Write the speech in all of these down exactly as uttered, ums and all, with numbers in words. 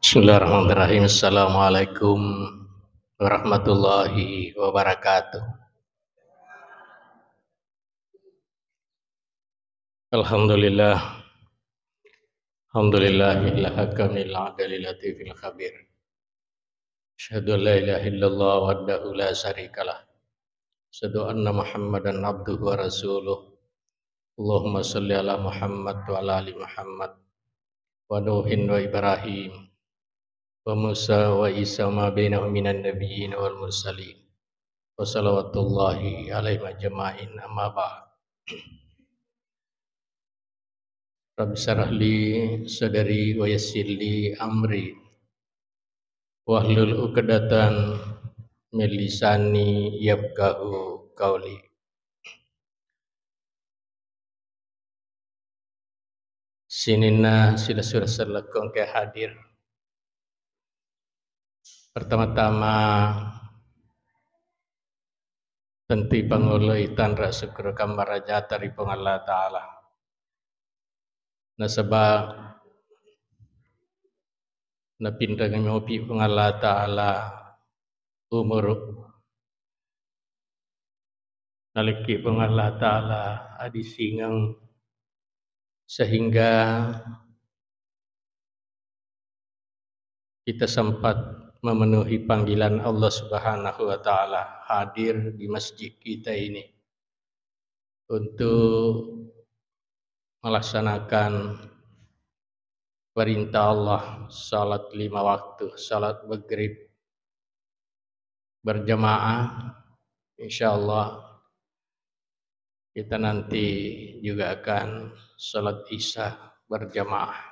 Bismillahirrahmanirrahim. Assalamualaikum warahmatullahi wabarakatuh. Alhamdulillah. Alhamdulillahil hakamil adlil latifil khabir. Asyhadu an la ilaha illallah wahdahu la syarikalah. Asyhadu anna Muhammadan abduhu wa rasuluh. Allahumma shalli ala Muhammad wa ala ali Muhammad. Wa Nuhin wa Ibrahim. Wa Musa wa Isa wa ma bainahum minan nabiyyin wal mursalin. Wa salawatullahi alaihim ajma'in, amma ba'd. Rabbi syrah li sadri wa yassir li amri. Wahlul uqdatan min lisani yafqahu qauli. Sininna silessureng sellekku engka hadir. Pertama-tama, tentu ipangoloi tanra syukur kammarajata ri Puang Allah Ta'ala. Nasaba napinreng mopi Puang Allah Ta'ala umuru. Nalekki Puang Allah Ta'ala adisingeng sehingga kita sempat memenuhi panggilan Allah Subhanahu wa Ta'ala, hadir di masjid kita ini untuk melaksanakan perintah Allah, salat lima waktu, salat maghrib berjamaah. Insya Allah kita nanti juga akan salat isya berjamaah.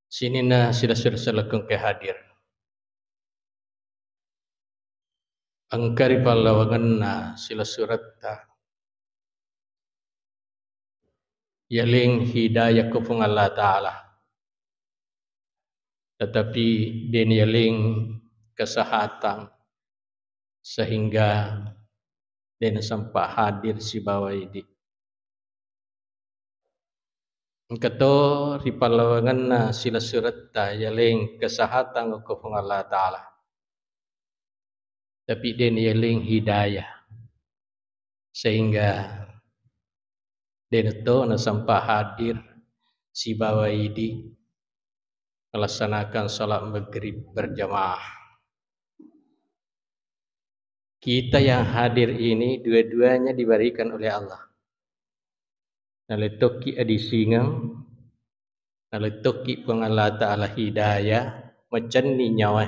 Sininna silessureng sellekku engka hadir. Engka ri pallawangenna silessuretta yaleng hidayah ko Puang Allah Ta'ala. Tetapi de' niyaleng kesehatan sehingga de' nasempa hadir sibawa idi. Engka to ri pallawangenna silessuretta yaleng kesehatan ko Puang Allah Ta'ala. Tapi de' niyaleng hidayah sehingga de' nato nasempa hadir sibawa idi melaksanakan salat maghrib berjamaah. Kita yang hadir ini dua-duanya diberikan oleh Allah. Nalettokki adisingeng, nalettokki Puang Allah Ta'ala hidayah, macenni nyawa.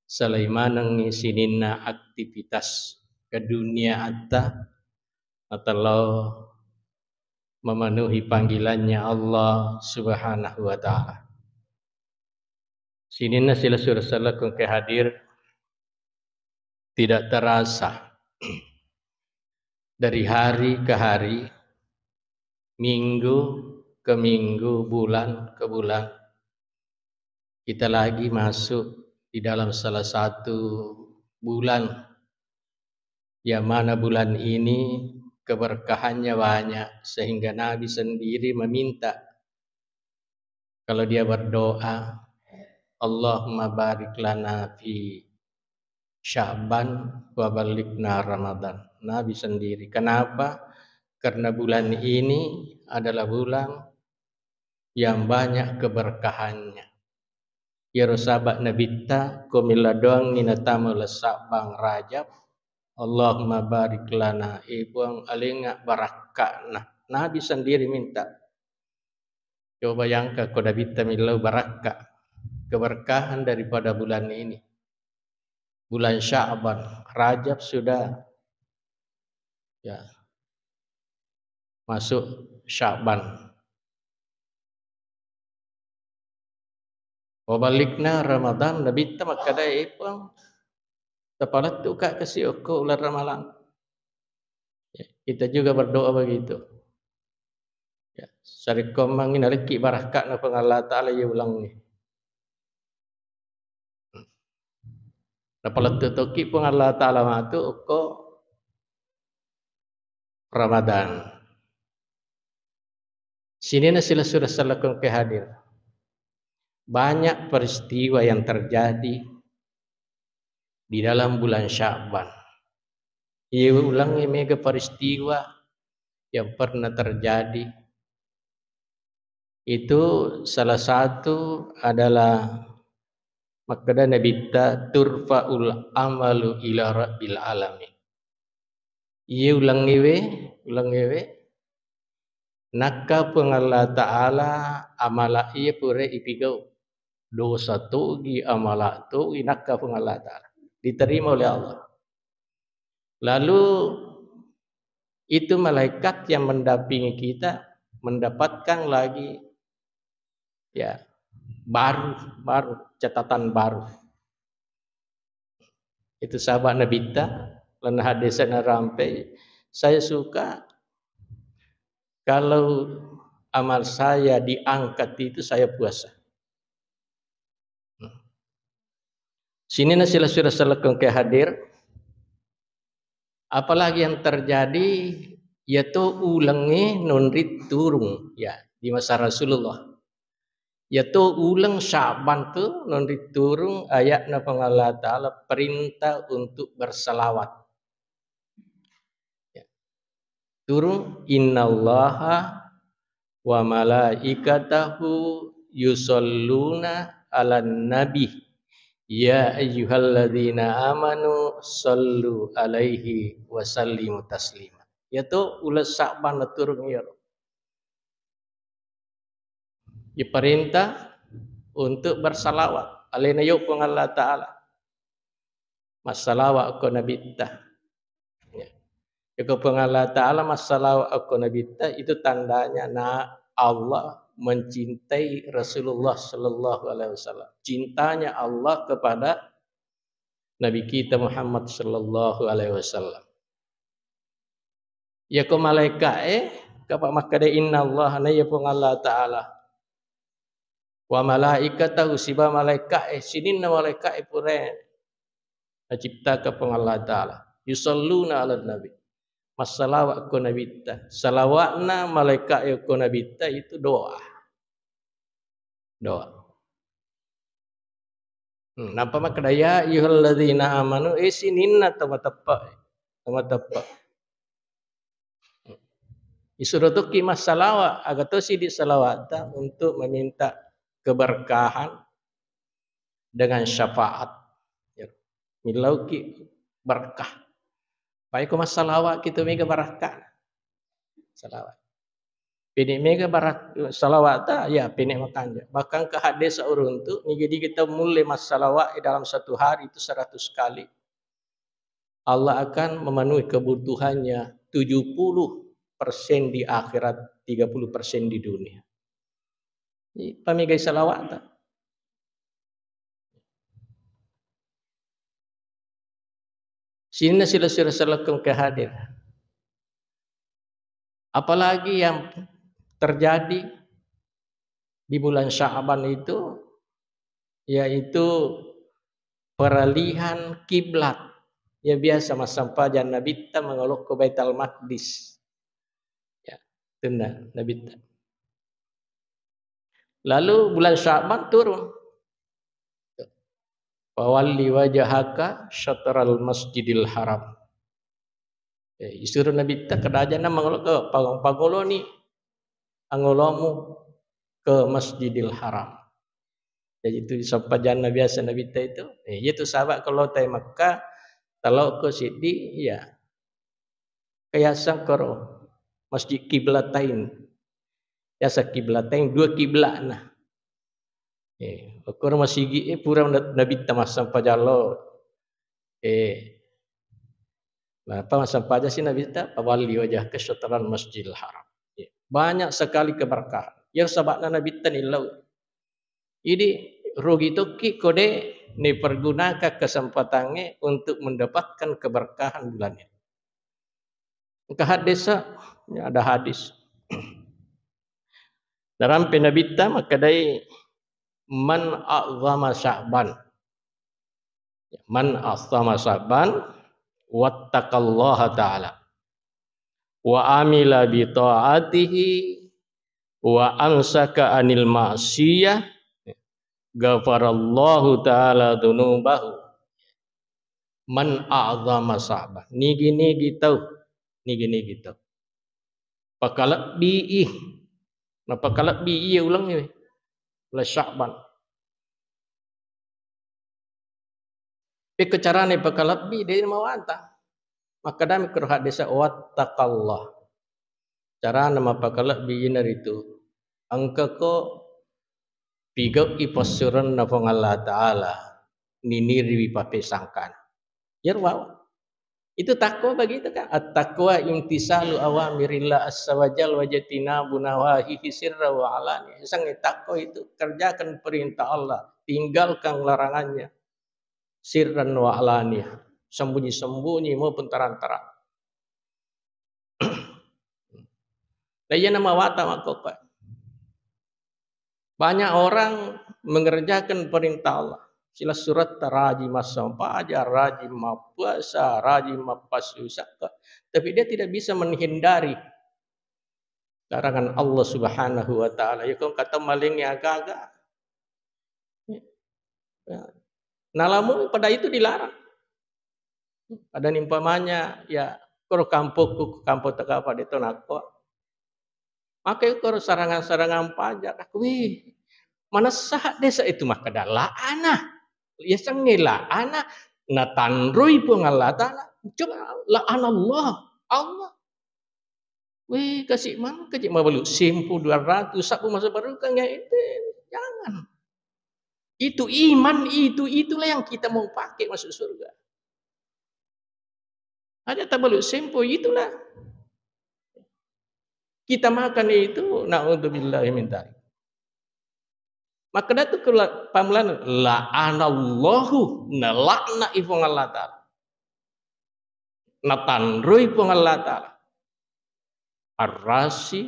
Salai manengngi sininna aktivitas keduniaatta, natello memenuhi panggilannya Allah Subhanahu wa Ta'ala. Sininna silessureng sellekku engka hadir, tidak terasa dari hari ke hari, minggu ke minggu, bulan ke bulan, kita lagi masuk di dalam salah satu bulan, yang mana bulan ini keberkahannya banyak, sehingga Nabi sendiri meminta, kalau dia berdoa, "Allahumma barik lana fi Sya'ban wa ballighna Ramadan." Nabi sendiri. Kenapa? Karena bulan ini adalah bulan yang banyak keberkahannya. Iyaro saba' Nabitta ko milla doangngi natama uleng Sa'bang Rajab, "Allahumma barik lana," eh Puang, alengnga barakka'na. Nabi sendiri minta. Coba bayangkan ko Nabitta millau barakka, keberkahan daripada bulan ini. Bulan Sya'ban, Rajab sudah, ya, masuk Sya'ban. Wa ballighna Ramadan, Nabitta makkeda, "Eh Puang, tapalettuka kasi okko uleng Ramalang." Ya, kita juga berdoa begitu. Ya, sarekkoammengngi nalekki barakka'na Puang Allah Ta'ala iya ulengnge. Napalettu tokki Puang Allah Ta'ala matu okko Ramadan. Cinina sila sudah salakun ke hadir. Banyak peristiwa yang terjadi di dalam bulan Sya'ban. Iya ulangi mega peristiwa yang pernah terjadi. Itu salah satu adalah makkeda Nabitta, "Turfa'ul amalu ila rabbil alamin." Iya ulangewe, ulangewe, nakka Puang Allah Ta'ala amala iya pura ipigau. Dosa togi, amala togi, nakka Puang Allah Ta'ala. Diterima oleh Allah. Lalu itu malaikat yang mendampingi kita mendapatkan lagi, ya, baru, baru, catatan baru. Itu sahabat Nabitta, lain hadisna rampe, "Saya suka kalau amal saya diangkat itu saya puasa." Sinina sila sudah salakun ke hadir. Apalagi yang terjadi, yaitu ulengnge nonri turung, ya, di masa Rasulullah. Yaitu uleng Sya'ban tu nonri turung ayatna Puang Allah Ta'ala perintah untuk bersalawat. Ya. Turung, "Innallaha wa malaikatahu yusalluna 'alan nabi, ya ayyuhalladzina amanu sallu 'alaihi wa sallimu taslima." Yaitu uleng Sya'ban turung iyaro. Diperintah untuk bersalawat. Alena yo Puang Allah Ta'ala. Massalawa ko Nabitta. Ya. Iko Puang Allah Ta'ala massalawa ko Nabitta, itu tandanya na Allah mencintai Rasulullah sallallahu alaihi wasallam. Cintanya Allah kepada Nabi kita Muhammad sallallahu alaihi wasallam. Yako malaika'e, kapa makkeda, "Innallaha," na iya Puang Allah Ta'ala. "Wa malaikatahu," siba malaika'e, sininna malaika'e purae naciptaka Puang Allah Ta'ala. "Yusalluna 'alan nabi." Massalawa ko Nabitta. Salawatna malaika'e ko Nabitta itu doa. Doa. Hmm, nappa makkeda, "Ya ayyuhalladzina amanu," eh, sininna to mateppe', to mateppe'. Isuro tokki massalawa, aga to sidi salawatta untuk meminta keberkahan dengan syafaat. Ya. Millauki berkah. Pai ko massalawa kitu mega barakka. Salawat. Pini mega barak-, salawata, ya, pini makanja. Bahkan ke hadis uruntu, nigi-nigi tau mulle massalawa dalam satu hari itu seratus kali, Allah akan memenuhi kebutuhannya tujuh puluh persen di akhirat, tiga puluh persen di dunia. Jadi, pamegai salawata. Sininna sila-sila selekeng ke hadir. Apalagi yang terjadi di bulan Sya'ban itu, yaitu peralihan kiblat. Ya, biasa massempajang Nabitta mangolokko Baitul Maqdis. Ya, tunna Nabitta. Lalu bulan Sya'ban turun. "Fawalli wajhaka syatral Masjidil Haram." Eh, isuro Nabitta kedaja na mangolo-, ke pang-, pangoloni angolomu ke Masjidil Haram. Jadi itu sempajanna biasa Nabitta itu. Eh, itu sahabat kalau tai Mekah, kalau ke sidi, ya, kayasang koro Masjid Kiblatain. Biasa Kiblatain, dua kiblatna. Eh, okoro masigi, eh, pura na-, Nabitta massempajang lo. Eh, napa massempajang si Nabitta? "Fawalli wajhaka syatral Masjidil Haram." Eh, banyak sekali keberkahan. Yang sabakna Nabitta nillau. Jadi, rugi tokki kode nipergunakan kesempatannya untuk mendapatkan keberkahan bulan ini. Engka haddesa, ya, ada hadis. Narampe Nabitta makkedai, "Man a'zama Sya'ban." Man a'zama Sya'ban wattaqallaha ta'ala wa amila bi ta'atihi wa amsaka anil ma'siyah, ghafarallahu ta'ala dzunubahu. Man a'zama sa'ban. Nigi-nigi tau, nigi-nigi tau. Pakalebbii. Napakalebbi iya ulengnge. Uleng Sya'ban. Pekko carana pakalebbi, de' namawatang. Makkedami koro haddesa, "Wattaqallah." Carana mapakalebbi inaritu, engkako pigau'i passurenna Puang Allah Ta'ala, niniriwi pappesangkana. Iyaro bawang. Itu takwa begitu kan? At-taqwa imtisalu awamirillah azza wa jalla wa jtinabu nawahihi sirra wa alani. Sangnge takwa itu kerjakan perintah Allah, tinggalkan larangannya. Sirran wa alani, sembunyi-sembunyi maupun terang-terang. Nah, iya namawatang makkokkoe. Banyak orang mengerjakan perintah Allah. Silessuretta rajin massempajang, rajin mappuasa, rajin mappassu zakat. Tapi dia tidak bisa menghindari larangan Allah Subhanahu wa Ta'ala. Ya, kau kata maling ya gaga. Ya. Nalamu pada itu dilarang. Ada nih umpamanya, ya, koro kampokku, kampong tega pada itu nakko. Maka koro sarangan-sarangan pajak, aku, wih, manessa desa itu makkeda la'ana. Ya, sangnge la'ana, natanroi Puang Allah Ta'ala. Coba la'anallah, Allah. Weh, kasi' mangkaji mabalu sempo dua ratus, sabbu masa baru kan nggak itu. Jangan. Itu iman, itu, itulah yang kita mau pakai masuk surga. Ada tabalu sempo, itulah. Kita makan itu, naudzubillahi min dzalik. Makkeda tu kula-, pammulana, la'anallahu, nala'na i Puang Allah Ta'ala. Natanroi Puang Allah Ta'ala. Ar-rasi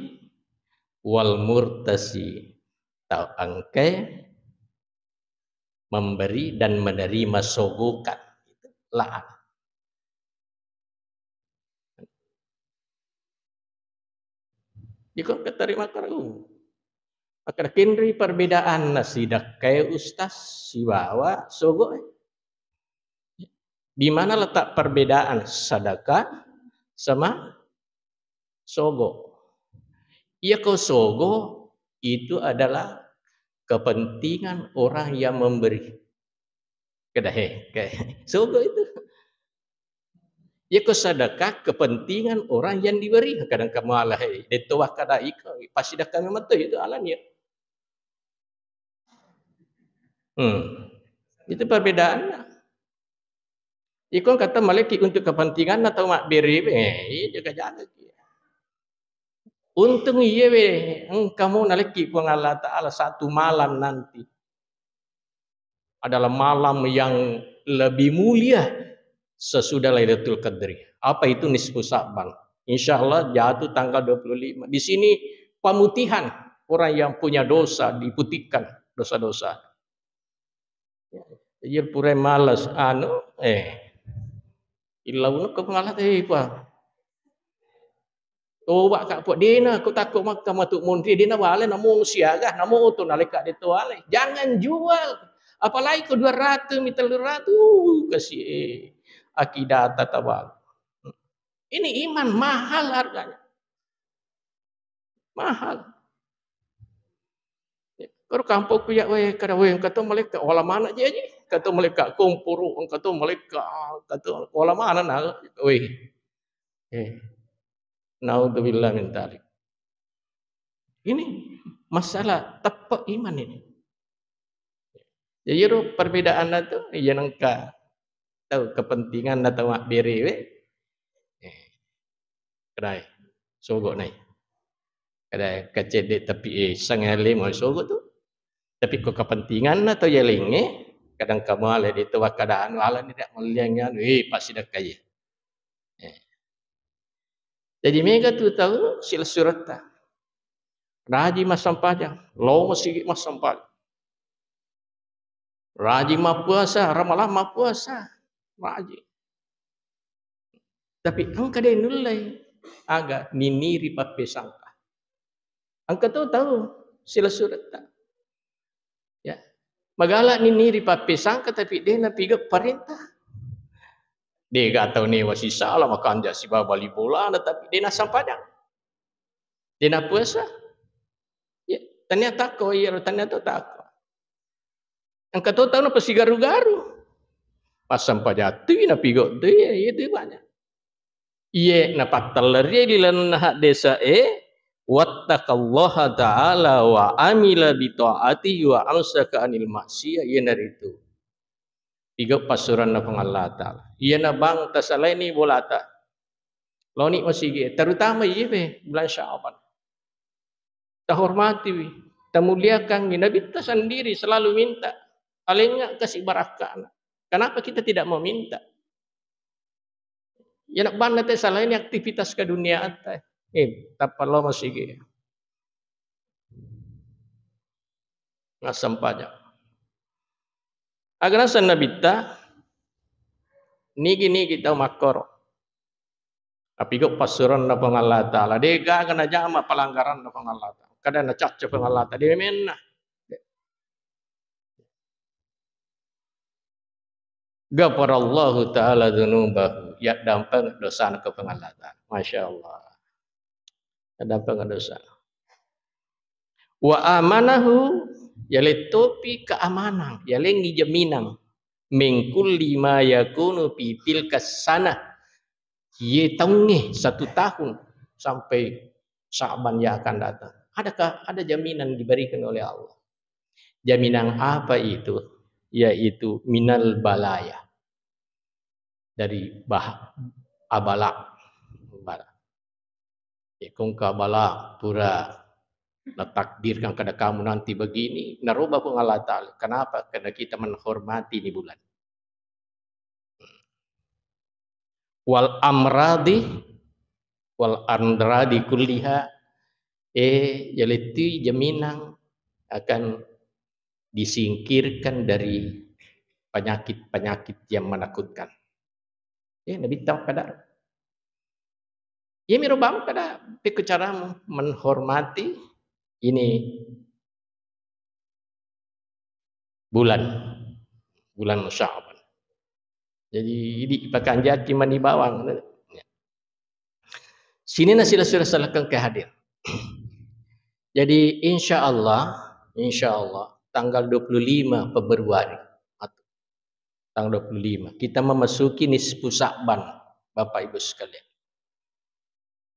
wal murtasi. Tau engkae memberi dan menerima sogokan. La'an. Iko keterima karagu. Maka kenri perbedaanna sidakkae ustaz sibawa sogoe. Di mana letak perbedaan sedekah sama sogo? Iya, ko sogo itu adalah kepentingan orang yang memberi. Kada he, kayak sogo itu. Iya, ko sedekah kepentingan orang yang diberi. Kadang kamu alah, he, deto wakada iko, pasti dah kami metu itu alanya. Hmm. Itu perbedaannya. Iko kata malekki untuk kepentingan atau mak beri, eh, iya jaga-jaga. Untung iya we, engka mo nalekki Puang Allah Ta'ala satu malam nanti adalah malam yang lebih mulia sesudah Lailatul Qadri. Apa itu nisfu Sya'ban? Insya Allah jatuh tanggal dua puluh lima. Di sini pemutihan orang yang punya dosa, diputihkan dosa-dosa. Iya pura males, anu, eh, ilauna ke pengalat, eh, pa. Toba ka, Pak, dena, ko takko makka matu monri, dena wale, namo siaga, namo oto naleka de to wale. Jangan jual. Apalagi ko dua ratus mi, tellu ratus, uh, kasi, eh, akidata tabal. Ini iman mahal harganya. Mahal. Karo kampokku ya, weh, kada, weh, engka to malekka, wala mana ji aji, engka to malekka komporo, engka to malekka, engka to wala mana na, weh. Eh. Naudzubillah min dzalik. Ini masalah teppe iman ini. Jadi, ro perbedaanna tu, iya nengka tau kepentingan atau mak bere we. Eh. Kedai, sogo nai. Kedai kecedde tapi, eh, sangale mau sogo tu. Tapi ko kepentingan atau ya lengnge, kadang kamu ale di tu wakada anu ala ni dak meliang anu, eh, pasti dak kaya. Eh. Jadi mega tu tau silessuretta. Rajin massempajang, lo masigi massempajang. Rajin mappuasa, ramalang mappuasa. Rajin. Tapi engka de nullei aga niniri pappesangka. Engka to tau silessuretta. Ya. Magala nini ri pappesangka tapi de napigau parenta. De ga tau newa sisala makanja sibawa bali bolana tapi de nasampajang. De napuasa. Ya, tania takko iyaro tania to takko. Engka to tau napasigaru-garu. Passampajang tu napigau tu ya, itu banyak. Iye napattellerie ri lalenna haddese'e, "Wattaqallaha ta'ala wa amila bi ta'atihi wa amsaka anil maksiyah," iyanaritu pigau passuranna Puang Allah Ta'ala. Iyana bang tasalaini bolata, laoni masigi, terutama iye be bulan Sya'ban. Tahormatiwi, tamuliakangngi. Nabitta sendiri selalu minta, "Alengnga kasi barakka'na." Kenapa kita tidak mau minta? Ya nak banna te salaini aktivitas keduniaan te. Eh, tappa lo masigi. Nassempajang. Aga naseng Nabitta, nigi-nigi tau makkoro. Napigau passuranna Puang Allah Ta'ala. De gaga najama pelanggaranna Puang Allah Ta'ala. Kada nacacca Puang Allah Ta'ala. De menna. Ghafarallahu ta'ala dzunubahu, yaddampengeng dosana ko Puang Allah Ta'ala. Masya Allah. Yaddampengeng dosa. Wa amanahu, yalettopi keamanan, yalengngi jaminang. Min kulli ma yakunu fi tilka sanah. Ye taungnge, satu tahun sampai Sya'ban yang akan datang. Adakah ada jaminan diberikan oleh Allah? Jaminan apa itu? Yaitu minal balaya. Dari bah-, abala. Bala. Ya, kongka bala pura natakdirkan kepada kamu nanti begini, naroba Puang Allah Ta'ala. Kenapa? Karena kita menghormati ini bulan. Wal amradi, wal amradi kulliha, eh, yaletti jaminang akan disingkirkan dari penyakit-penyakit yang menakutkan. Eh, Nabitta makkada. Iyamiro bang kada pekko caramu menghormati ini bulan, bulan Sya'ban. Jadi, idi ipakanjaki mani bawang. Sininna sila-sila salakeng ke hadir. Jadi, insya Allah, insya Allah, tanggal dua puluh lima Februari, tanggal dua puluh lima, kita memasuki nisfu Sya'ban, Bapak Ibu sekalian.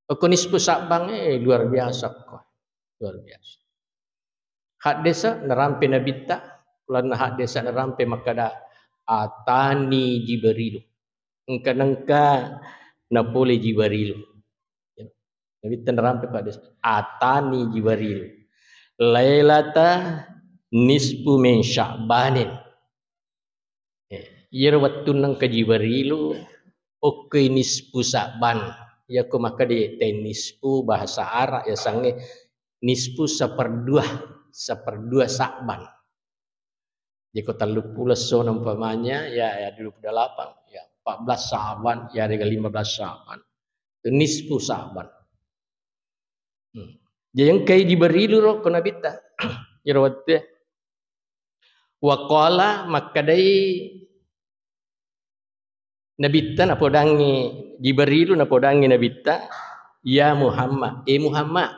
Okko nisfu Sya'ban, eh, luar biasa kok. Luar biasa. Haddesa narampe Nabitta, kulanna haddesa narampe makkada, "Atani Jibrilu." Engka-, nengka napole Jibrilu. Nabitta narampe ko haddesa, "Atani Jibrilu. Lailata nisfu min Sya'banin." Eh, iyaro wettunna engka Jibrilu, okkoi nisfu Sya'ban. Iyako makkeda te nisfu bahasa Arab, yasengnge nisfu seperdua, seperdua Sya'ban. Jadi ko telluppulo esso umpamanya, ya, ya dua puluh delapan, ya empat belas Sya'ban, ya ada lima belas Sya'ban. Itu nisfu Sya'ban. Hmm. Jadi engkai Jibrilu ro ko Nabitta. Iyaro wettu. Wa qala, makkedai Nabitta, napodangngi Jibrilu, napodangngi Nabitta, "Ya Muhammad, eh Muhammad."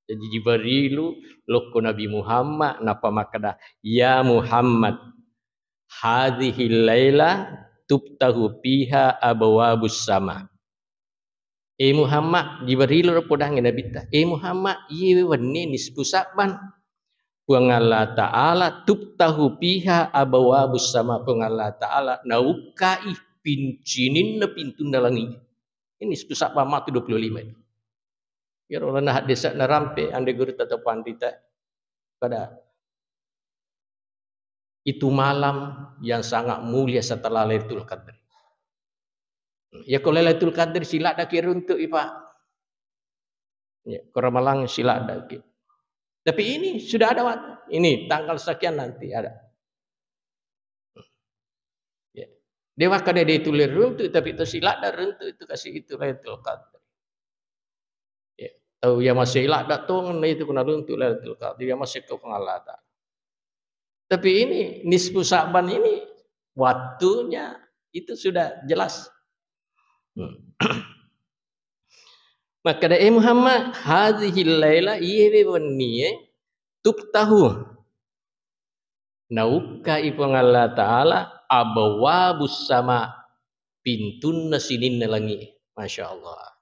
Jadi Jibrilu lokko Nabi Muhammad, nappa makkeda, "Ya Muhammad, hadhil laila tuftahu fiha abwabus sama." Eh Muhammad, Jibril ro podangngi Nabitta. Eh Muhammad, iyewe wenni nisfu Sya'ban. Puang Allah Ta'ala tuftahu fiha abwabus sama. Puang Allah Ta'ala naukkai pincininna pintunna langi. Ini nisfu Sya'ban matu dua puluh lima itu. Iyaro lalenna haddesa narampe ande gurutta to panrita. Pada itu malam yang sangat mulia setelah Lailatul Qadar. Ya, ko Lailatul Qadar siladdaki runtu'i, Pak. Ya, ko Ramalang siladdaki. Tapi ini sudah ada waktu. Ini tanggal sekian nanti ada. Ya. Dewa kada dia tulis runtu, tapi itu siladda runtu itu kasih itu Lailatul Qadar. Ya. Tau iya masih ladda tongeng na itu kuna runtu Lailatul Qadar, iya masih ke Puang Allah Ta'ala. Tapi ini nisfu Sa'ban ini waktunya itu sudah jelas. Hmm. Makkeda, "Eh Muhammad, hadhil laila, iyewe wennie, tuftahu." Naukkai Puang Allah Ta'ala abwabus sama, pintunna sininna langi. Masya Allah.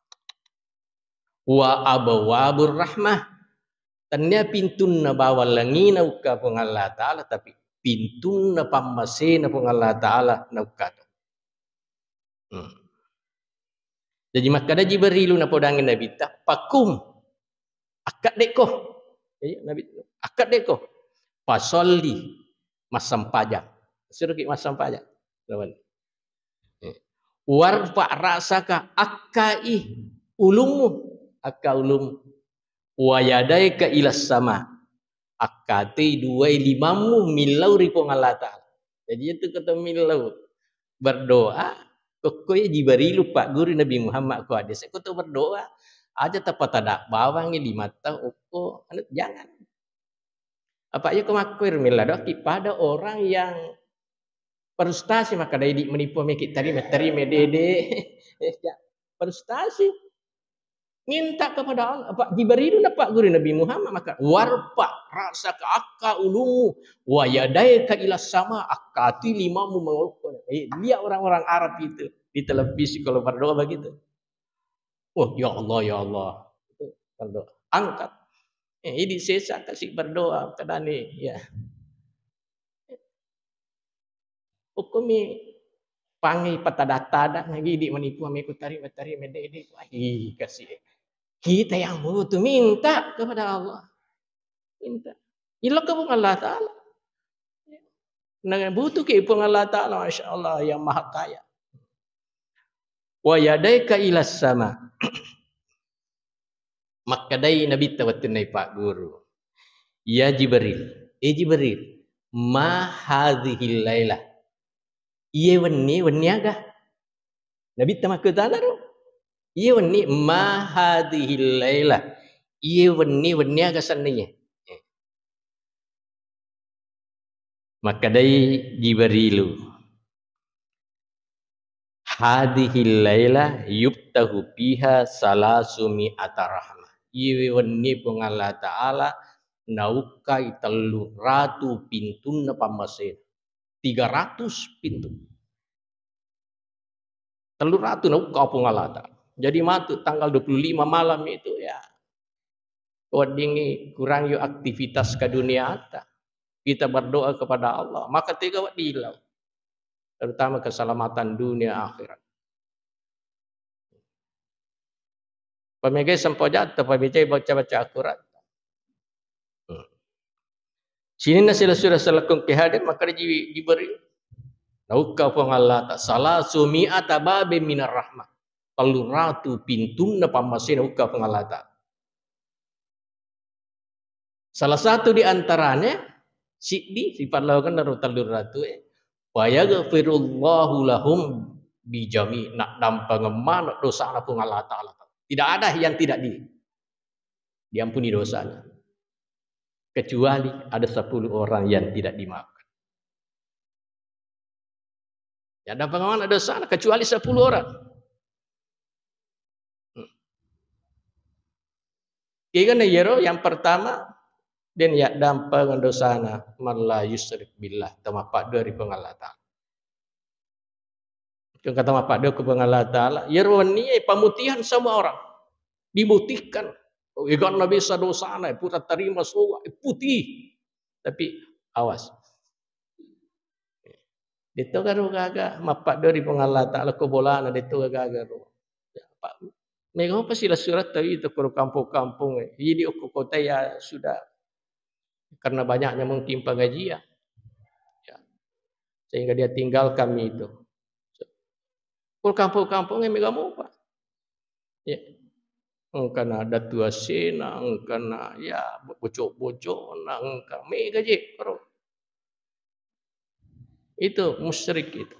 Wa abwabur rahmah. Tennia pintunna bawang langi naukka Puang Allah Ta'ala, tapi pintunna pammasena Puang Allah Ta'ala naukka. Hmm. Jadi makkeda Jibrilu napodangi Nabitta, "Fakum, akkaddekko." Iya, Nabi, "Akkaddekko. Fasolli, massempajang." Suruhki massempajang. Lawan. Eh. "Warfa ra'saka, akkai ulummu, akka ulummu. Wa yadaika ilas sama." Akkatui duai limammu millau ri Puang Allah Ta'ala. Jadi itu kata millau. Berdoa, kokko ya Jibrilu pagguru Nabi Muhammad ko hadis, ko to berdoa, aja tapatada bawangi limatta okko, anu, jangan. Apa iya ko makkuir milla doaki pada orang yang frustasi, makkeda idi menipu meki tarima, tarima dede. Ya, frustasi. Minta kepada Allah. Apa Jibrilu napagguru Nabi Muhammad, maka, "Warfa ra'saka, akka ulummu, wa yadaika ila sama, akkatui limammu mangolokko." Eh, lihat orang-orang Arab itu di televisi kalau berdoa begitu. "Oh, ya Allah, ya Allah." Itu berdoa. Angkat. Eh, ini sesa kasih berdoa, kadani, ya. Okkomi pangi patada-tada, nagidi manipu, ameku tari, tari, mede, de. Wah, ih, kasih. Kita yang butuh, minta kepada Allah. Minta. Ilo ke Puang Allah Ta'ala. Nah, butuh ke Puang Allah Ta'ala, Masya Allah, yang maha kaya. "Wa yadaika ilas sama." Makkedai Nabitta wettunna ipagguru, "Ya Jibril, eh Jibril, ma hadhil lailah?" Iye wenni, wenni aga? Nabitta makkutana ro. Iye wenni, ma hadhil lailah? Iye wenni, wenni aga senniye? Makkedai Jibrilu, "Hadhil laila yuftahu fiha salasu mi'ata rahmah." Iyewe wenni Puang Allah Ta'ala naukkai tellu ratu pintunna pammasena. Tiga ratus pintu. Tellu ratu naukka Puang Allah Ta'ala. Jadi matu tanggal dua puluh lima malam itu ya, weddingngi kurangi aktivitas keduniaanta. Kita berdoa kepada Allah, maka tega wedding ilau. Terutama keselamatan dunia akhirat. Pamegai sempajatta, pamecai baca-baca Al-Quran. Hmm. Sininna sila-sila salakung ke hadir, maka Ji-, Jibril. Naukka Puang Allah Ta'ala, salasu mi'ata babe minar rahmah. Tellu ratu pintunna pammasena ukka Puang Allah Ta'ala. Salah satu di antaranya, siddi, sifat lawakenna ro tellu ratu e, "Fayaghfirullahu lahum bijami," naddampengeng maneng dosana Puang Allah Ta'ala. Tidak ada yang tidak di-, diampuni dosanya. Kecuali ada sepuluh orang yang tidak dimaafkan. Naddampengeng maneng dosana kecuali sepuluh orang. Hmm. Kegana iyaro yang pertama, den yaddampengeng dosana man la yusyrik billah, tau mappaddua ri Puang Allah Ta'ala. Engka tau mappaddua ku Puang Allah Ta'ala, iyaro wennie pemutihan semua orang. Dibutihkan. Oh, eganna bisa dosana, pura tarima sowa, eh, putih. Tapi awas. Detto garo gaga mappaddua ri Puang Allah Ta'ala ko bolana, detto gaga ro. Ya, Pak, mega apa sila surat tadi itu kuro kampung-kampung, eh. Jadi okko kota ya sudah karena banyaknya mungkin pengajian. Ya. Sehingga dia tinggalkan itu. Ko kampong-kampong e mega mopa. Ya. Engkana datu asena, engkana ya bocok-bocokna, engka mega je, bro. Itu musyrik itu.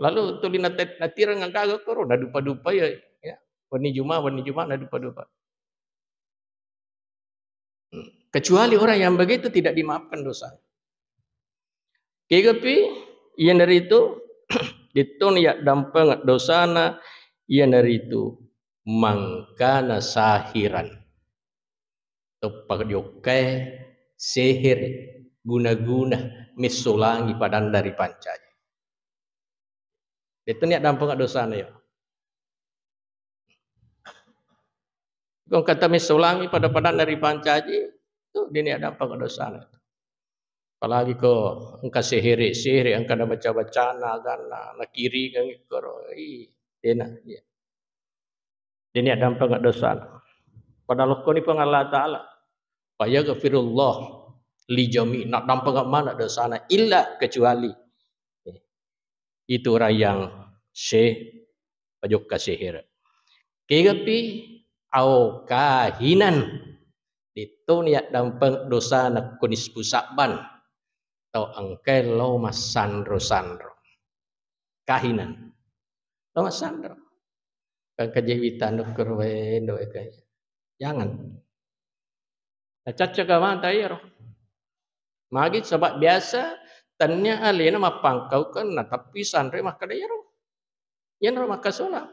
Lalu tuli nate-, natireng gaga koro, nadupa-dupa ya, ya. Wenni Juma, wenni Juma na dupa-dupa. Kecuali orang yang begitu tidak dimaafkan dosa. Kegapi, iyanaritu, dittoni yaddampengeng dosana, iyanaritu mangkana sahiran. Teppa jokkai sehere, guna-guna, messolangi padanna ripancaji. Dettoni yaddampengeng dosana ya. Ko engka tamessolangi pada-padanna ripancaji, tu dini yaddampengeng dosana. Apalagi ko engka sehere-sehere, engka nabaca-bacana aganna, nakiringengi koro, ih, dena, iya. Dini yaddampengeng dosana. Pada lokkoni Puang Allah Ta'ala. Fayaghfirullah li jami, naddampengeng maneng dosana, illa kecuali itu orang yang se-, pajokka sehere. Kegapi au kahinan, dettoni yaddampengeng dosana ko nisfu Sa'ban. Tau engkai lao massanro-sanro. Kahinan. Lao massanro. Kan kaje wita nukkuro wendo ekai. Jangan. Nacacca ka mata iyaro. Magi? Sebab biasa tania alena mappangkaukeng natappi sanre makkeda iyaro. Iyanaro makkasola.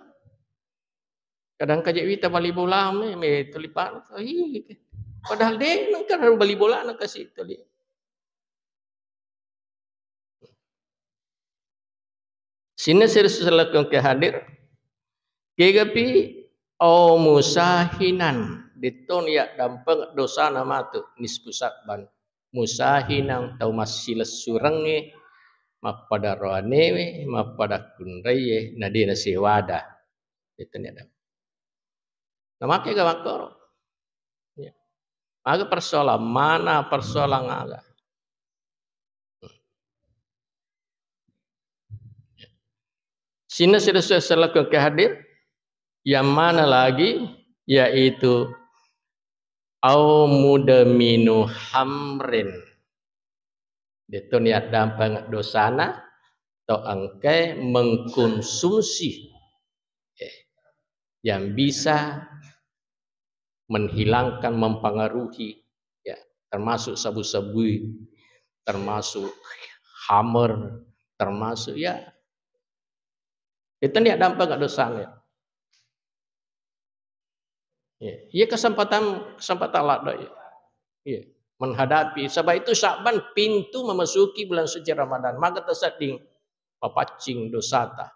Kadang kaje wita bali bola me, me tuli panu. Ih, padahal de nengka bali bola na kasi tuli. Sininna sere-, selaku engka hadir, kegapi au musahinan, dettoni yaddampengeng dosana matu nisfu Sa'ban. Musahinan tau massilessurengnge, mappada roanewe, mappada kunraie, na de nasewada. Dettoni yaddam-, namake ga makkoro. Ya. Aga persoalan, mana persoalan aga. Sininna sere-, selaku engka hadir, yang mana lagi, yaitu au mudminu hamrin. Dettoni yaddampengeng dosana tau engkae mengkonsumsi, eh, yang bisa menghilangkan, mempengaruhi, ya, termasuk sabu-sabu, termasuk khamr, termasuk, ya, itu nih ada empat dosanya. Ya, iya kesempatan, kesempatan ladde, ya. Iya, menghadapi. Sebab itu Sya'ban pintu memasuki bulan suci Ramadan. Maka tasedding mapaccing dosata.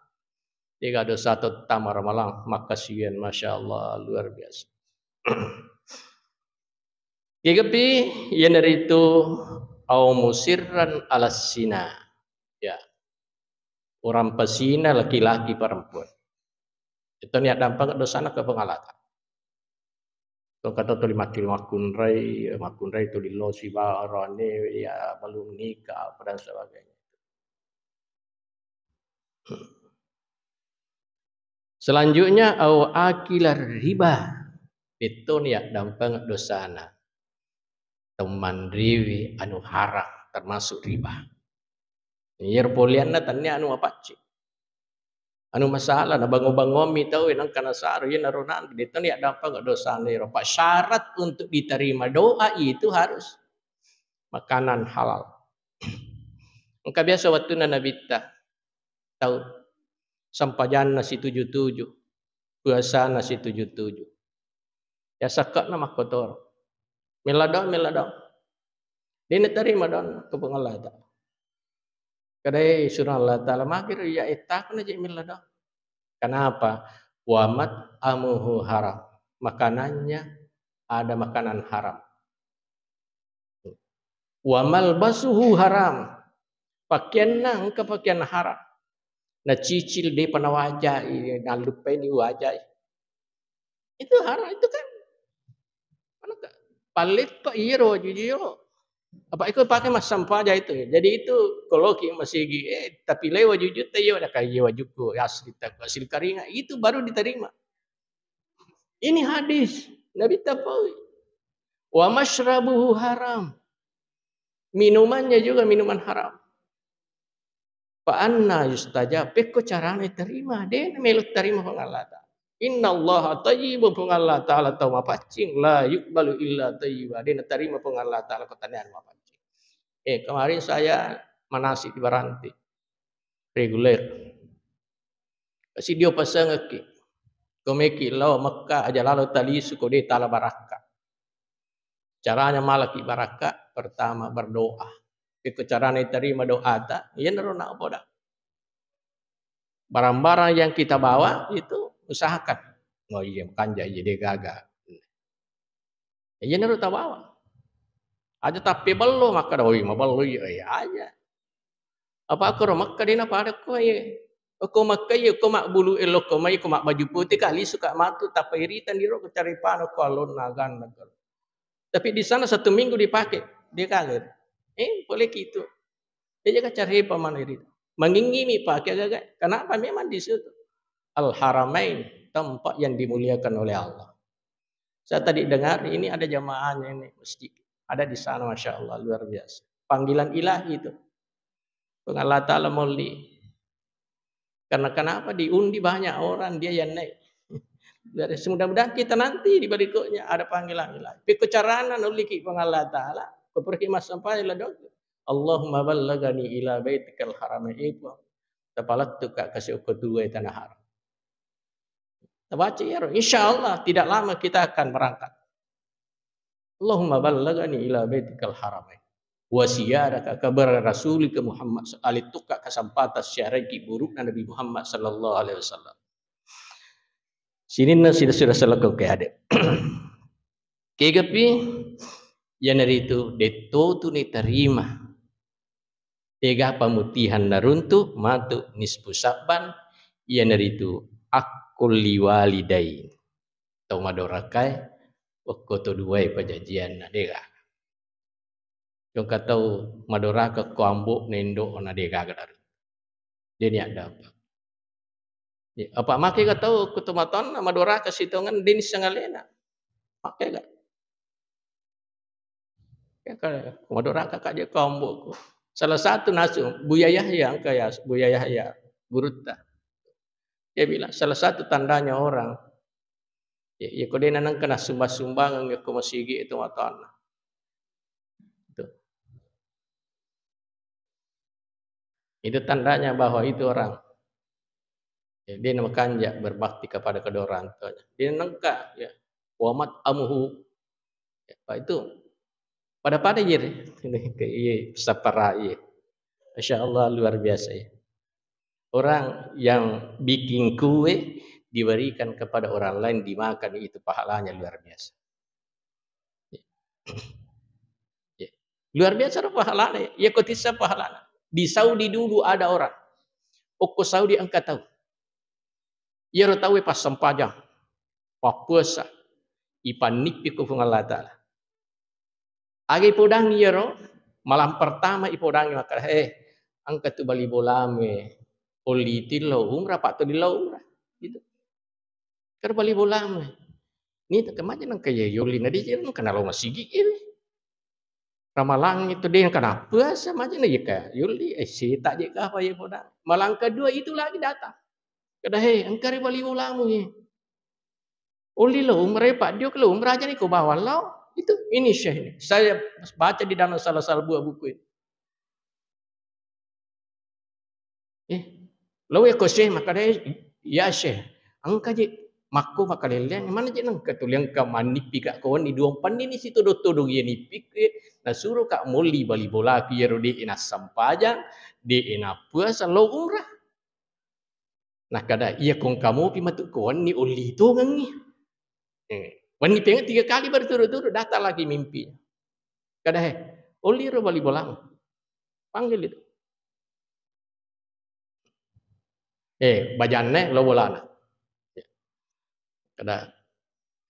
Tiga dosa tama Ramalang, makkasiwiang, Masya Allah, luar biasa. Kegapi, iyanaritu au musirran alas zina. Ya. Orang pezina laki-laki perempuan. Itu niat dampeng dosana ke pengalata. Tong kata tuli maki makkunrai, makkunrai tuli losi barane, ya, belum nikah, apa dan sebagainya. Selanjutnya, au akilar riba. Itu niat dampeng dosana. Temmanriwi anu haram, termasuk riba. Iyaro polianna tania anu mapaccing. Anu masalah, nabango-bangomi tau, nengka nasaro, iyanaro nanti, deto niat dampeng dosana iro. Pak, syarat untuk diterima doa itu harus makanan halal. Engka biasa wattunna Nabitta, tau sempajanna situju-tuju, puasana situju-tuju. Ya, sakke'na makkotoro. Mella doang, mella doang. Dena tarima doang ke Puang Allah Ta'ala. Kadai surang Allah Ta'ala, magiro ya ettaku na je mella doang. Kenapa? Wa mat'amuhu haram. Makanannya ada makanan haram. Wa malbasuhu haram. Pakeanna engka pakeanna haram. Nacicil depa nawajai, nallupaini wajai. Itu haram itu kan. Mana ka-, palleppa iyaro waju iyaro. Apa iko pakai massempajang itu. Jadi itu koloki masigi, eh, tapi lewa waju juta iyo, ada kaya wajukku asli tak asli karinga. Itu baru diterima. Ini hadis Nabi tapawi. Wa masyrabuhu haram. Minumannya juga minuman haram. Fa anna yustajab? Pekko carana terima? De melo terima Puang Allah Ta'ala. Innallaha thayyibun, Puang Allah Ta'ala tau mapaccing, la yuqbalu illa thayyiba, de' natarima Puang Allah Ta'ala ko tania mapaccing. Eh, kemarin saya manasik di Baranti, reguler. Kasi dio pasengekki, ko meki lao Mekka aja lalo talisu ko de' tala barakka. Caranya malaki barakka, pertama berdoa. Iko carana diterima doata, iyanaro na poda. Barang-barang yang kita bawa itu usahakan. Oh iya, kanja iya, de' gaga. Iyanaro tabawa. Aja tappebello, makkeda, "Oi, mabello iya," iya aja. Apa ko ro Mekka de' napada ko, iye. Ko Mekka, iye, ko mabbulu ello ko mai, ko mabbaju putih ka, lisu ka matu, tappa iritan diro ko carepano ko alonna ganna ko. Tapi di sana satu minggu dipakai, de' gaga. Eh, boleh gitu. Iya jaga carepa maneng ri. Mangingimi pake gaga. Kenapa? Memang di situ Al-Haramain, tempat yang dimuliakan oleh Allah. Saya tadi dengar ini ada jamaahnya ini masjid. Ada di sana, Masya Allah, luar biasa. Panggilan ilahi itu. Puang Allah Ta'ala molli. Karena kenapa? Diundi banyak orang, dia yang naik. Dari, mudah-mudahan kita nanti di berikutnya ada panggilan ilahi. Pekko carana nulliki Puang Allah Ta'ala, ko pergi massempajang la doa. Allahumma ballagani ila baitikal haram. Ipo. Tapalettu ka kasi okko tuai tanah haram. Tabaca iyaro. Insya Allah tidak lama kita akan berangkat. Allahumma ballagani ila baitikal haramain. Wa ziyarata qabri rasulika Muhammad. Alittukka kesempatan ziaraiki kuburuna Nabi Muhammad sallallahu alaihi wasallam. Sininna sida-sida salako ke ade. Kegapi iyanaritu detto tu nitarima. Ega pamutihan naruntu matu nisfu Sya'ban, iyanaritu akkul liwalidain. Tau madorakae, okko to duae pajajianna, dega. Engka tau madoraka ko ambo na indo na dega gaga daru. Deni ada apa. Ya, apa make ga tau ko to matonna madoraka sitongan deni sangalena. Make ga. Ya, ka-, madoraka ka je ko amboku. Salah satu nasu, Buya Yahya, engka ya, Buya Yahya, gurutta. Dia bilang, salah satu tandanya orang, ya, ya, ko dena nengka nasumba-sumbangan ya ko masigi itu matonna. Itu. Itu tandanya bahwa itu orang, ya, dia makanja berbakti kepada kedua orang tuanya. Dia nengka, ya, wamat amuhu. Ya, Pak, itu pada-pada, iya, iya, sapara, iya. Masya Allah, luar biasa, ya. Orang yang bikin kue diberikan kepada orang lain, dimakan, itu pahalanya luar biasa. Ya. Luar biasa ro pahalana. Ya, kotisa pahalana. Di Saudi dulu ada orang. Okko Saudi engka tau. Iyaro tauwe passempajang, pappuasa, ipannippi ko Puang Allah Ta'ala. Aga ipodangi iyaro, malam pertama ipodangi makkeda, "Eh, engka tu bali bolamu, olli tillo umrah, pak tuli lo umrah." Gitu. Kero bali bolamu. Ni kemaja nengka ya yolli na dije nengka nalo masigi ini. Ramalang itu deh, kenapa sama aja nih, ya, Kak Yuli? Eh, sita je kah apa ya, Poda? Malang kedua itu lagi datang. Kada, "Hei, engka ri bali bolamu, ye. Olli lo umrah, Pak, dio ke lo umrah aja nih, ko bawa lo." Itu, ini Syekh ini. Saya baca di dalam salah, salah buah buku ini. Eh, lo ya ko Syekh, makkeda, "Ya Syekh, engka je makko makalelleang, mana je nengka tuli engka mannippi ka ko wenni duang panni ni sitodo-todo ye nippi ke, nasuro ka molli bali bolaku yero de nassempajang, de nappuasa, lo umrah." Nakkeda, "Iya ko engka mopi matu ko wenni olli tongengi." Eh, wenni pengeng tiga kali berturut-turut datang lagi mimpi. Kada, "He, olli ro bali bolang." Panggil itu. Eh, bajanna lo bolana. Kada,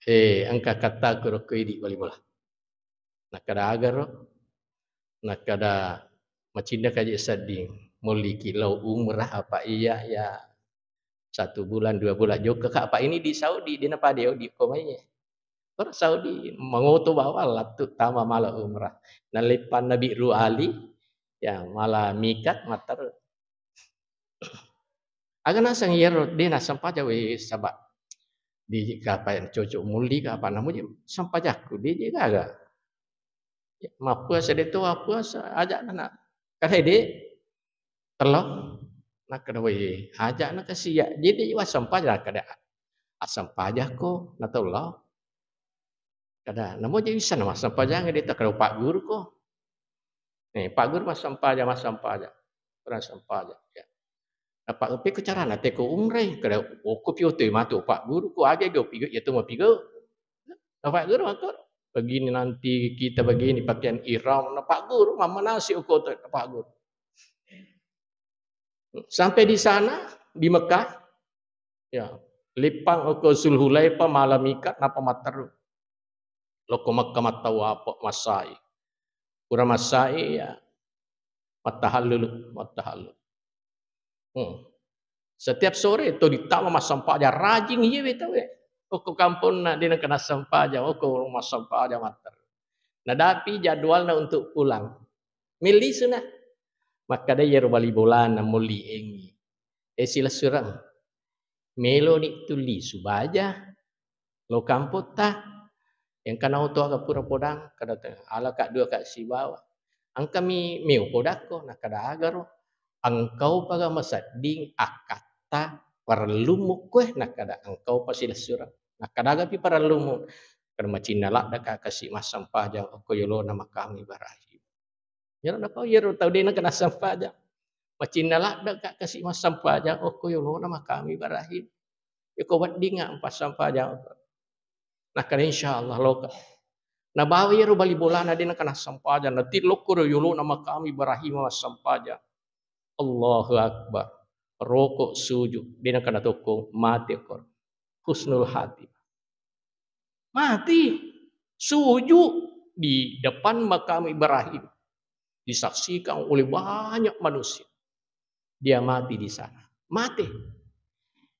"Eh, engka kattaku ro ko idi bali bola." Nakkeda, "Aga ro?" Nakkeda, "Macinna kaje sedding, molliki lo umrah apa iya, ya satu bulan, dua bulan jokka ka, apa ini di Saudi, dena pada di ko mai." Orang Saudi mangoto bawang lattu tama mala umrah. Naleppanna Bi'ru Ali, ya, mala mikat matter. Aga naseng iyaro de nassempajang we, saba' Di kapa cocok mulli kapa namu je sempajakku di je gaga. Mappuasa de to, appuasa aja na. Kada de tello. Nakkeda, "Woi, aja na kasi ya." Jadi wa sempajang kada asempajako na tello. Kada namo je bisa na massempajang de to kada Pak Guru ko. Eh, Pak Guru massempajang, massempajang. Kurang sempajang. Ya. Apa pekko carana teko umrai kada okko pio to matu Pak Guru ko age go pigo ya to mapigo. Nah, Pak Guru makko begini nanti kita begini pakaian ihram na Pak Guru mamma nasi okko to Pak Guru. Sampai di sana di Mekah ya lippang okko Zulhulaifa malam mikat napa matteru. Lokko Mekka mattawaf massai. Pura massai ya mattahallulu, mattahallulu. Hmm. Setiap sore to dittama massempajang rajing iye we tawe. Okko kamponna de nengka nassempajang, okko massempajang matter. Nadapi jadwalna untuk pulang. Millisuna. Makkada iyaro bali bolana molli engi. Eh silessureng. Meloni tu lisu baja. Lo kampotta, engka naoto aga pura podang, kada te, alaka dua ka sibawa. Engkami meo podakko, nakkada agaro, engkau paga masedding akkatta parellummu koe, nakkada engkau pasilessureng. Nakkada agapi parellummu, kada macinna ladde ka kasi massempajang okko yolona makamu Ibrahim. Iyaro napau iyaro tau de nengka nassempajang. Macinna ladde ka kasi massempajang okko yolona makamu Ibrahim. Iko weddinga mpassempajang. Nakkeda insyaallah loka. Nabawa iyaro bali bolana de nengka nassempajang. Natilokko ro yolona makamu Ibrahim massempajang. Allahu Akbar. Roko sujud. De nengka natokkong mate ko. Husnul khatimah. Mati. Sujud di depan makam Ibrahim. Disaksikan oleh banyak manusia. Dia mati di sana. Mati.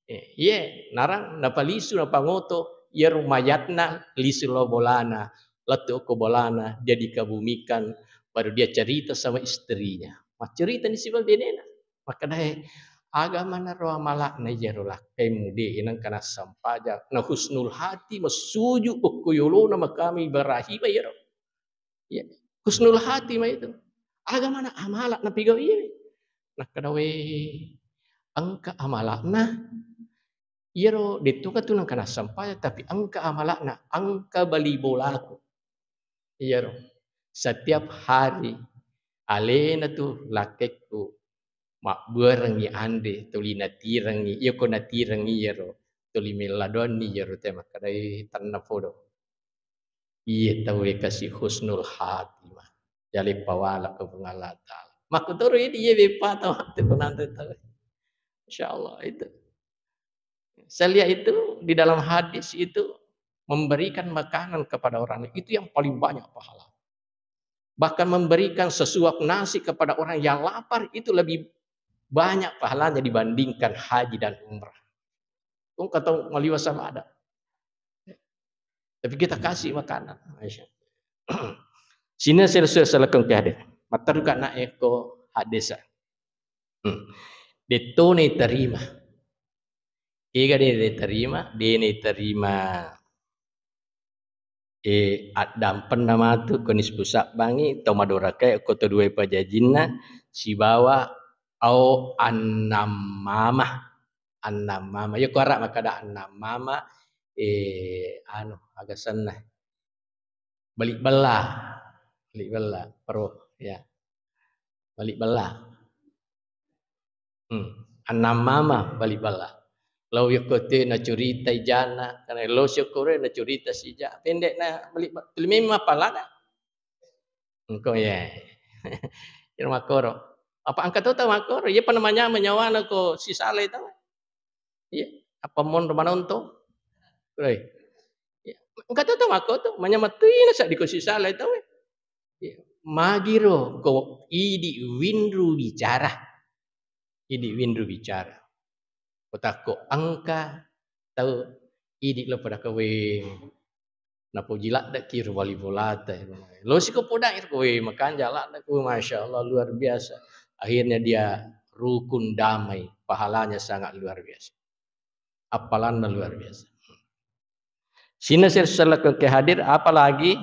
Eh, iye, narang napalisu napangoto, iyaro mayatna lisu lo bolana, lettu ko bolana, dia dikebumikan, baru dia cerita sama istrinya. Maccerita ni siba benena. Makkedae, aga manaro amala'na iyaro lakkaimu de nengka nassempajang, na husnul hati massuju okko yolona makam Ibrahim iyaro. Ya, husnul khatimah itu. Aga mana amala napigau iye. Nakkeda we engka amala'na. Iyaro dettu ka tu nengka nassempajang tapi engka amala'na, engka bali bolaku. Iyaro setiap hari alena tu lakkekku mabbuarengngi anre tuli natirengngi, iyako natirengngi iyaro tuli melladoanni iyaro te makkedai tenna podo. Iye tauwe kasi husnul khatimah. Jale pawala ko Puang Allah Ta'ala. Makkutoro idi iye beppa tau mate punante tau. Insyaallah itu. Saya lihat itu di dalam hadis itu memberikan makanan kepada orang itu yang paling banyak pahala. Bahkan memberikan sesuap nasi kepada orang yang lapar itu lebih banyak pahalanya dibandingkan haji dan umrah. Kung katau maliwa sama ada. Tapi kita kasih makanan. Masya Allah. Sini saya selesai selekeng ke hadis. Matteru ka na eko hadis. Hmm. Detto ne terima. Ega de, de terima, de ne terima. Eh, addampenna matu ko nisbu sabbangi to madorakae ko to duae pajajinna sibawa au annamamah. Annamamah. Iya ko ara makkada annamamah, eh, anu, aga senna. Balik bella. Balik bella, pro, ya. Balik bella. Hmm. Annamamah balik bella. Lao yokko te nacurita ijana, karena lo syukure nacurita sija. Pendek na balik ba-, tuli memang palada. Engko ya. Kira makoro. Apa engka to tau makoro? Iya pa namanya menyawana ko sisale tau. Iya, apa monro manonto? Woi. Iya. Engka to tau makko to, manya matui na saddi ko sisala tau. Iya. Magiro ko idi winru bicara. Idi winru bicara. Ko takko engka tau idi lo pada kaweng. Napoji laddeki ro bali bolata. Losiko podang iro, weh, makanja laddeki, masya Allah, luar biasa. Akhirnya dia rukun damai, pahalanya sangat luar biasa. Appalanna luar biasa. Sininna sella-sellakku engka hadir, apalagi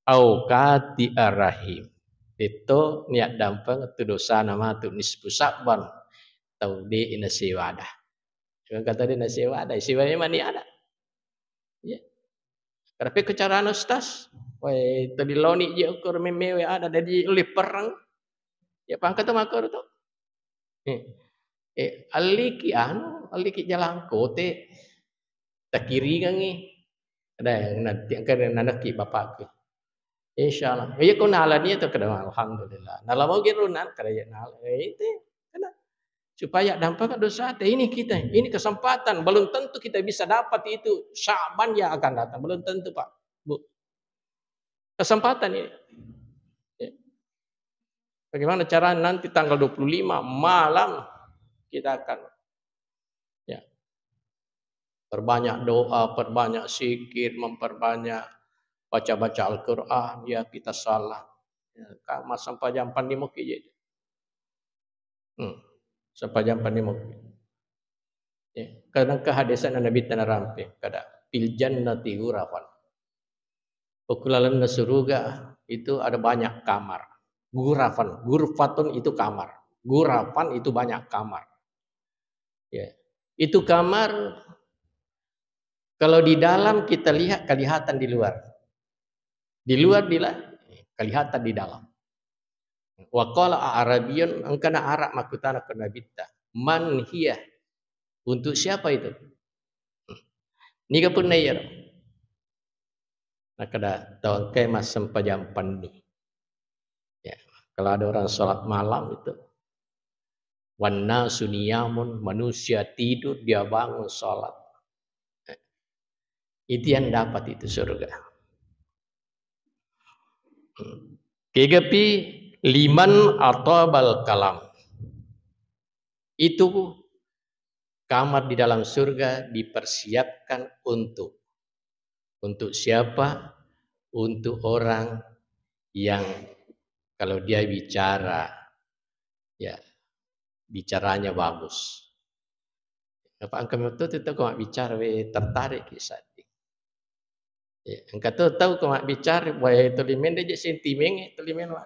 aukati arrahim. Itu niat dampeng tu dosana matu nisfu Sya'ban. Tau de' nasewada. Engka tadi nasewada, sewa memang ni ada. Ya. Tapi ke carana Ustaz, weh, tadi loni je ukur memewe ada, jadi liperang. Ya, pangkat tu makor tu. Eh, eh, alliki anu, alliki jalangkote. Takiringangi. Ada yang nanti, engka nanakki bapakku. Insyaallah. Iya ko nalani itu kada, alhamdulillah. Nalamo gero nan kada ya nal-, eh, itu. Kada. Supaya dampaknya dosa teh ini kita. Ini kesempatan. Belum tentu kita bisa dapat itu Sya'ban yang akan datang. Belum tentu, Pak. Bu. Kesempatan ini. Ya. Bagaimana cara nanti tanggal dua puluh lima malam kita akan, ya, perbanyak doa, perbanyak zikir, memperbanyak baca-baca Al-Quran, ya, kita salat. Ya, ka-, massempajang panni moki je. Hmm. Sempajang panni moki. Ya, kadang ke hadisna Nabi tanaramping, kada, "Fil jannati ghurafan." Okulalenna suruga itu ada banyak kamar. Ghurafan, ghurfatun itu kamar. Ghurafan itu banyak kamar. Ya. Itu kamar, kalau di dalam kita lihat, kelihatan di luar. Di luar dila-, kelihatan di dalam. Wa qala Arabiyun, engkana Arab makkutana ke Nabitta, "Man hiya?" Untuk siapa itu? Niga punna iyaro? Nakkeda, "Tau engkae massempajang panni." Ya, kalau ada orang sholat malam itu, "Wannasu niyamun," manusia tidur, dia bangun sholat. Itu yang dapat itu surga. Kegapi, "Liman atabal kalam." Itu kamar di dalam surga dipersiapkan untuk, untuk siapa? Untuk orang yang kalau dia bicara, ya, bicaranya bagus. Apa engka metto tu tau ko mabbicara we tertarik ki seddi. Ya, engka to tau ko mabbicara, wae tuli mende je sentimen, tuli mende.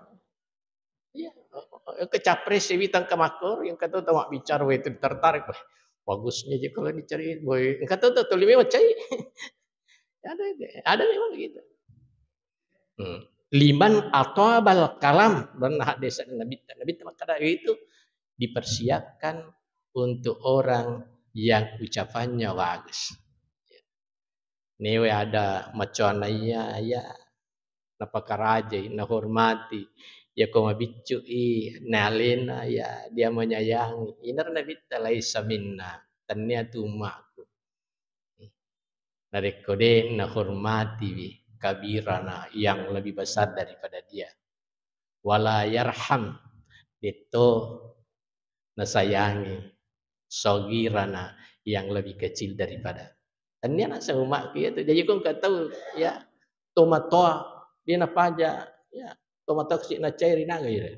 Iya, engka capres wita engka makkoro, engka to tau mabbicara, wae tuli tertarik, wah, bagusnya je kalau dicari, wae, engka to tuli memang cai. Ada, ada memang begitu. Hmm. "Liman atabal kalam," dan hadis Nabi, Nabi makkada itu dipersiapkan untuk orang yang ucapannya bagus. Newe ada macoanna iya, ya, napakarajai, nahormati. Yako mabiccu'i, naalena, ya, dia menyayangi. Inaro Nabitta, "Laisa minna," tennia tu ummaku. Narekko de' nahormatiwi kabirana yang lebih besar daripada dia. Wala yarham, detto nasayangi sogirana yang lebih kecil daripada. Tennia naseng ummaku iya tu. Jadi ko engka tau, ya, tomatoa, dia napaja, ya, tomatoa kecil nacairi naga iya.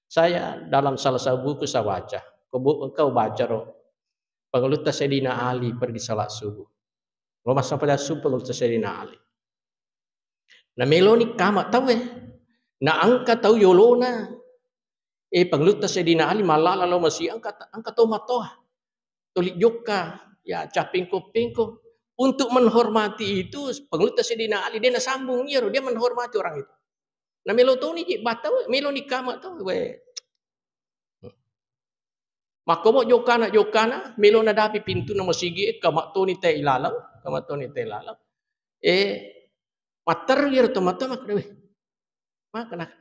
Saya dalam salah satu buku saya baca, kau bu-, kau baca ro, Pangulutta Sayyidina Ali pergi salat subuh. Lo massempajang subuh Pangulutta Sayyidina Ali. Nameloni kama tauwe. Naengka tau yolona. Eh, Pangulutta Sayyidina Ali mallala lao masi engka, engka tomatoa. Tuli jokka, ya, cappingko-pingko. Untuk menghormati itu, Pangulutta Sayyidina Ali, dia nasambung iyaro, dia menghormati orang itu. Namelo toni je batau, meloni kama tau, we. Makkomo jokkana, jokkana, melo nadapi pintunna masigi e, kama toni te ilaleng, kama toni te ilaleng. Eh, matteru iyaro tomatoa makkeda, "Weh, maka nak-,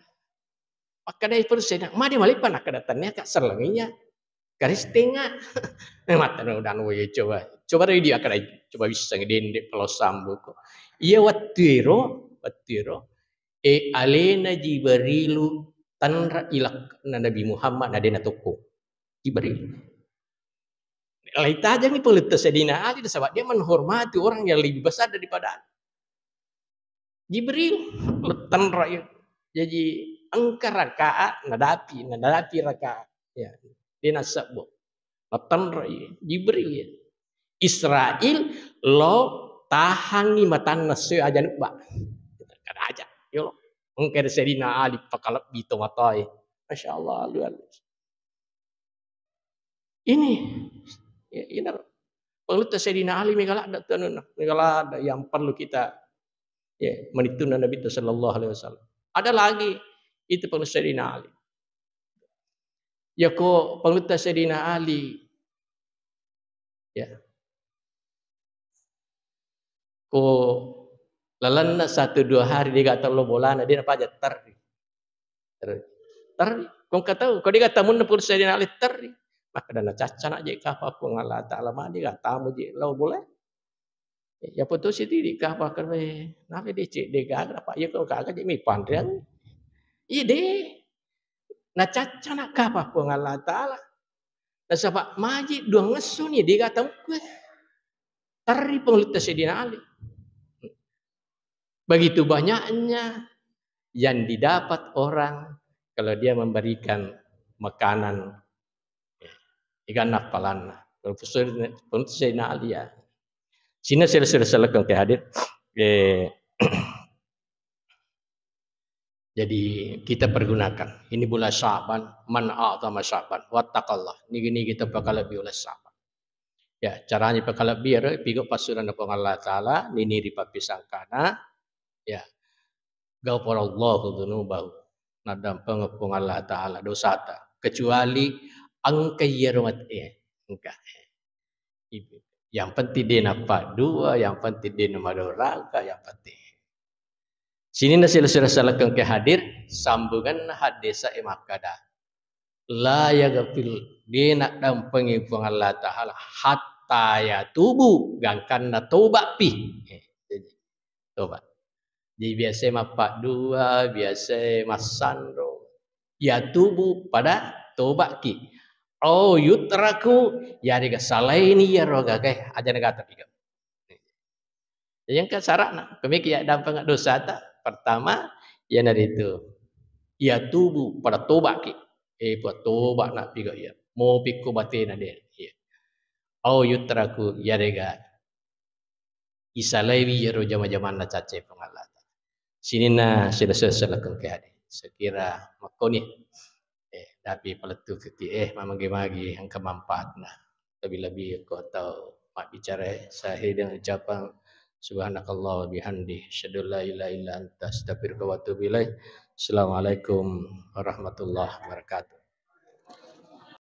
makkedai persenna, made maleppa?" Nakkeda, "Tennia ka sellengi iya, Kristengnga." Eh, matteru danu, "Weh, coba, coba ri dia," akkeda, "coba wisseng dende pelo sambuko." Iya wettuero, wettuero, eh, alena Jibrilu tanra ilak na Nabi Muhammad na dena tokko. Jibril. Lai tajengi Pangulutta Sayyidina Ali, nasaba dia menghormati orang yang lebih besar daripada Jibril. Lettan rakyat. Jadi engka rakaat nadapi, nadapi rakaat. Ya, dia nasabbu. Lettan rakyat. Jibril ya. Israel lo tahangngi matanna esso aja nubba. Kada aja. Yo, engka Sayyidina Ali pakalebbi to matae. Masya Allah, luar biasa. Ini, ya, ini Pangulutta Sayyidina Ali mega ladde tu anunna, mega ladde yang perlu kita, ya, manittunna Nabi sallallahu alaihi wasallam. Ada lagi itu Pangulutta Sayyidina Ali. Ya ko Pangulutta Sayyidina Ali, ya, ko lalenna satu dua hari de gaga tello bolana, de napaja terri. Terri. Terri. Ko engka tau, ko de gaga tamunna Pangulutta Sayyidina Ali terri. Makkeda nacacca na je kapa Puang Allah Ta'ala, ma de gaga tamu je lao bola. Ya putusi tidi kapa kerwe. Nabe de cek de gaga, apa iya ko gaga je mi panreang. Iya de. Nacacca na kapa Puang Allah Ta'ala. Nasaba maji duang esso ni de gaga tamu kue. Terri Pangulutta Sayyidina Ali. Begitu banyaknya yang didapat orang kalau dia memberikan makanan ikan napalanna. Pangulutta Sayyidina Ali ya. Sini sila-sila ke hadir. Eh, Jadi kita pergunakan. Ini bulan Sya'ban, man a'zama Sya'ban, wattaqallah. Nigi-nigi kita pakalebbi bulan Sya'ban. Ya, caranya pakalebbi ero pigo passurana Puang Allah Ta'ala, nini ri pappisangkana, ya, ghafarallahu dzunubahu. Naddampeng Puang Allah Ta'ala dosata. Kecuali engka iyaro mate, eh, engka. Yang penting de napaddua, yang penting de namadoraka, yang penting. Sininna sila-sila salakeng ke hadir, sambunganna haddesa e makkada, la yaghfir, de naddampengi Puang Allah Ta'ala hatta yatubu, gangkanna toba pi. Eh, jadi, toba. Jadi biasa mappaddua, biasa massanro. Yatubu pada tobaki. Au yutraku, yarega salaini iyaro gagae, aja nagata piga. Jadi engka sarana, kemiki ya dampeng dosata. Pertama, iyanaritu yatubu pada tobaki. Eh, pa toba na piga iya. Mau pikko batena de. Iya. Au yutraku, yarega isalaiwi iyaro jama-jamanna cacce Puang Allah Ta'ala. Sininna sila-sila salakeng ke hadir. Sekira makkoni. Eh, tapi palettu keti, eh, mamagi-magi engka manfaatna. Lebih-lebih ko tau mabbicara, saya dengan ucapan subhanakallah wa bihamdi, asyhadu an la ilaha illa anta, astaghfiruka wa atubu ilaik. Assalamualaikum warahmatullahi wabarakatuh.